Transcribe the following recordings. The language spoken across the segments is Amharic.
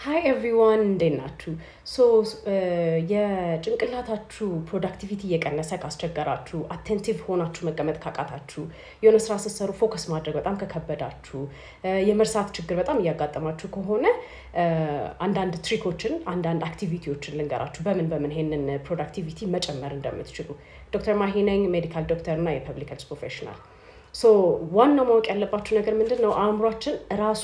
Hi everyone፣ እንዴት ናችሁ? So የጭንቅላታችሁ productivity እየቀነሰ ካስቸገራችሁ፣ attentive ሆናችሁ መቀመጥ ካቃታችሁ፣ የሆነ ስራ ስትሰሩ focus ማድረግ በጣም ከከበዳችሁ፣ የመርሳት ችግር በጣም እያጋጠማችሁ ከሆነ አንዳንድ trick ኦችን፣ አንዳንድ activity ዎችን ልንገራችሁ በምን በምን ይሄንን productivity መጨመር እንደምትችሉ። ዶክተር ማሂ ነኝ፣ medical doctor እና የ public health professional። So ዋናው ማወቅ ያለባችሁ ነገር ምንድን ነው? አእምሯችን ራሱ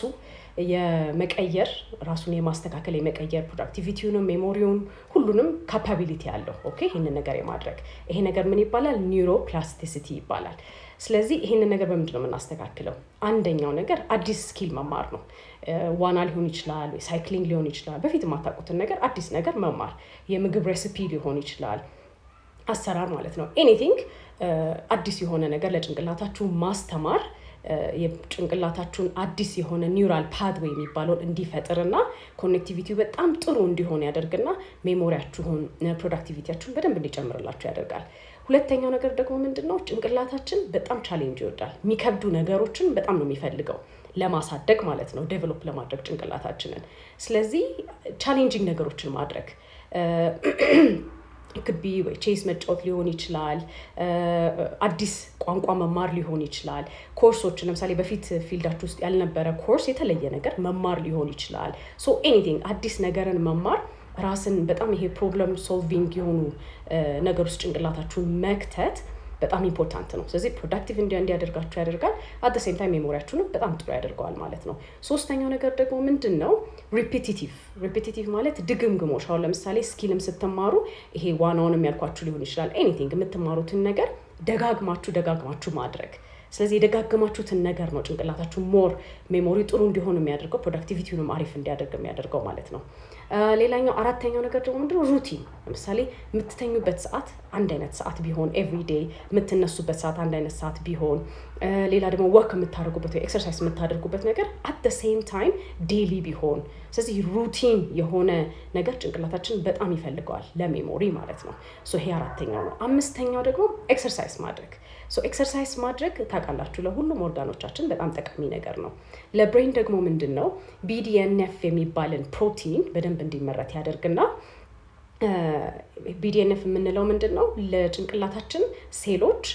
የመቀየር፣ ራሱን የማስተካከል፣ የመቀየር productivity ውንም memory ውን ሁሉንም capability አለው። Okay፣ ይህንን ነገር የማድረግ ይሄ ነገር ምን ይባላል? Neuroplasticity ይባላል። ስለዚህ ይህንን ነገር በምንድን ነው የምናስተካክለው? አንደኛው ነገር አዲስ skill መማር ነው። ዋና ሊሆን ይችላል፣ ወይ cycling ሊሆን ይችላል። በፊት የማታውቁትን ነገር፣ አዲስ ነገር መማር፣ የምግብ recipe ሊሆን ይችላል፣ አሰራር ማለት ነው። Anything አዲስ የሆነ ነገር ለጭንቅላታችሁ ማስተማር የጭንቅላታችሁን አዲስ የሆነ neural pathway የሚባለውን እንዲፈጥርና connectivity ው በጣም ጥሩ እንዲሆን ያደርግና memory ያችሁን፣ productivity ያችሁን በደንብ እንዲጨምርላችሁ ያደርጋል። ሁለተኛው ነገር ደግሞ ምንድን ነው? ጭንቅላታችን በጣም challenge ይወዳል። የሚከብዱ ነገሮችን በጣም ነው የሚፈልገው ለማሳደግ ማለት ነው፣ develop ለማድረግ ጭንቅላታችንን። ስለዚህ challenging ነገሮችን ማድረግ could be ወይ ቼስ መጫወት ሊሆን ይችላል። አዲስ ቋንቋ መማር ሊሆን ይችላል። ኮርሶች፣ ለምሳሌ በፊት field ኣችሁ ውስጥ ያልነበረ ኮርስ፣ የተለየ ነገር መማር ሊሆን ይችላል። So anything አዲስ ነገርን መማር፣ ራስን በጣም ይሄ problem solving የሆኑ ነገር ውስጥ ጭንቅላታችሁን መክተት በጣም important ነው። ስለዚህ productive እንዲያደርጋችሁ ያደርጋል። At same time memory ያችሁንም በጣም ጥሩ ያደርገዋል ማለት ነው። ሶስተኛው ነገር ደግሞ ምንድን ነው? Repetitive። Repetitive ማለት ድግምግሞሽ። አሁን ለምሳሌ skill ም ስትማሩ ይሄ ዋናውንም ያልኳችሁ ሊሆን ይችላል። Anything የምትማሩትን ነገር ደጋግማችሁ ደጋግማችሁ ማድረግ። ስለዚህ የደጋገማችሁትን ነገር ነው ጭንቅላታችሁ more memory ጥሩ እንዲሆን የሚያደርገው፣ productivity ውንም አሪፍ እንዲያደርግ የሚያደርገው ማለት ነው። ሌላኛው አራተኛው ነገር ደግሞ ምንድነው? Routine። ለምሳሌ የምትተኙበት ሰዓት አንድ አይነት ሰዓት ቢሆን every day፣ የምትነሱበት ሰዓት አንድ አይነት ሰዓት ቢሆን፣ ሌላ ደግሞ walk የምታደርጉበት ወይ exercise የምታደርጉበት ነገር at the same time daily ቢሆን። ስለዚህ routine የሆነ ነገር ጭንቅላታችን በጣም ይፈልገዋል ለ memory ማለት ነው። So ይሄ አራተኛው ነው። አምስተኛው ደግሞ exercise ማድረግ። So exercise ማድረግ ታውቃላችሁ ለሁሉም ኦርጋኖቻችን በጣም ጠቃሚ ነገር ነው። ለ brain ደግሞ ምንድን ነው? BDNF የሚባልን ፕሮቲን በደንብ እንዲመረት ያደርግና BDNF የምንለው ምንድን ነው? ለጭንቅላታችን ሴሎች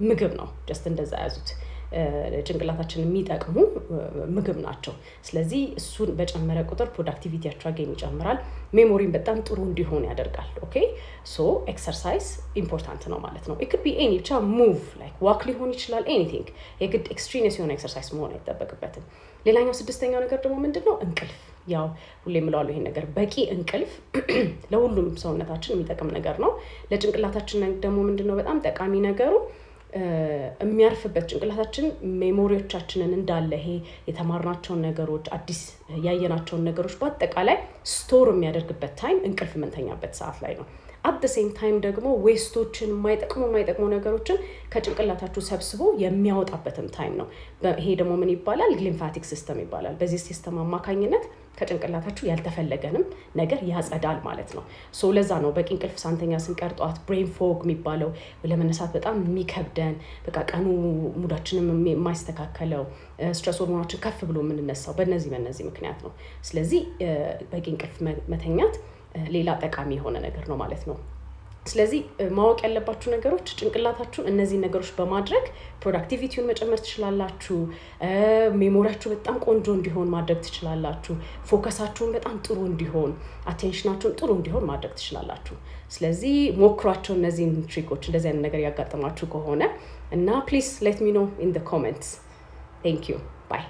ምግብ ነው። Just እንደዛ ያዙት። ጭንቅላታችን የሚጠቅሙ ምግብ ናቸው። ስለዚህ እሱን በጨመረ ቁጥር productivity ያችሁ again ይጨምራል። Memory ን በጣም ጥሩ እንዲሆን ያደርጋል። Okay፣ so exercise important ነው ማለት ነው። It could be any ብቻ move፣ like walk ሊሆን ይችላል። Anything፣ የግድ extraneous የሆነ exercise መሆን አይጠበቅበትም። ሌላኛው ስድስተኛው ነገር ደግሞ ምንድን ነው? እንቅልፍ። ያው ሁሌ የምለዋለሁ ይሄን ነገር፣ በቂ እንቅልፍ ለሁሉም ሰውነታችን የሚጠቅም ነገር ነው። ለጭንቅላታችን ደግሞ ምንድን ነው በጣም ጠቃሚ ነገሩ? የሚያርፍበት ጭንቅላታችን memory ዎቻችንን እንዳለ፣ ይሄ የተማርናቸውን ነገሮች፣ አዲስ ያየናቸውን ነገሮች በአጠቃላይ store የሚያደርግበት time እንቅልፍ የምንተኛበት ሰዓት ላይ ነው። At the same time ደግሞ waste ኦችን፣ የማይጠቅሙ የማይጠቅሙ ነገሮችን ከጭንቅላታችሁ ሰብስቦ የሚያወጣበትም time ነው። ይሄ ደግሞ ምን ይባላል? Glymphatic system ይባላል። በዚህ system አማካኝነት ከጭንቅላታችሁ ያልተፈለገንም ነገር ያጸዳል ማለት ነው። So ለዛ ነው በቂ እንቅልፍ ሳንተኛ ስንቀር ጠዋት brain fog የሚባለው፣ ለመነሳት በጣም የሚከብደን፣ በቃ ቀኑ mood ኣችንም የማይስተካከለው፣ stress ሆርሞናችን ከፍ ብሎ የምንነሳው በነዚህ ምክንያት ነው። ስለዚህ በቂ እንቅልፍ መተኛት ሌላ ጠቃሚ የሆነ ነገር ነው ማለት ነው። ስለዚህ ማወቅ ያለባችሁ ነገሮች ጭንቅላታችሁን እነዚህን ነገሮች በማድረግ productivity ውን መጨመር ትችላላችሁ። Memory ያችሁ በጣም ቆንጆ እንዲሆን ማድረግ ትችላላችሁ። Focus ኣችሁን በጣም ጥሩ እንዲሆን፣ attention ኣችሁን ጥሩ እንዲሆን ማድረግ ትችላላችሁ። ስለዚህ ሞክሯቸው እነዚህን trick ኦች እንደዚህ አይነት ነገር ያጋጠማችሁ ከሆነ እና please let me know in the comments። Thank you, bye።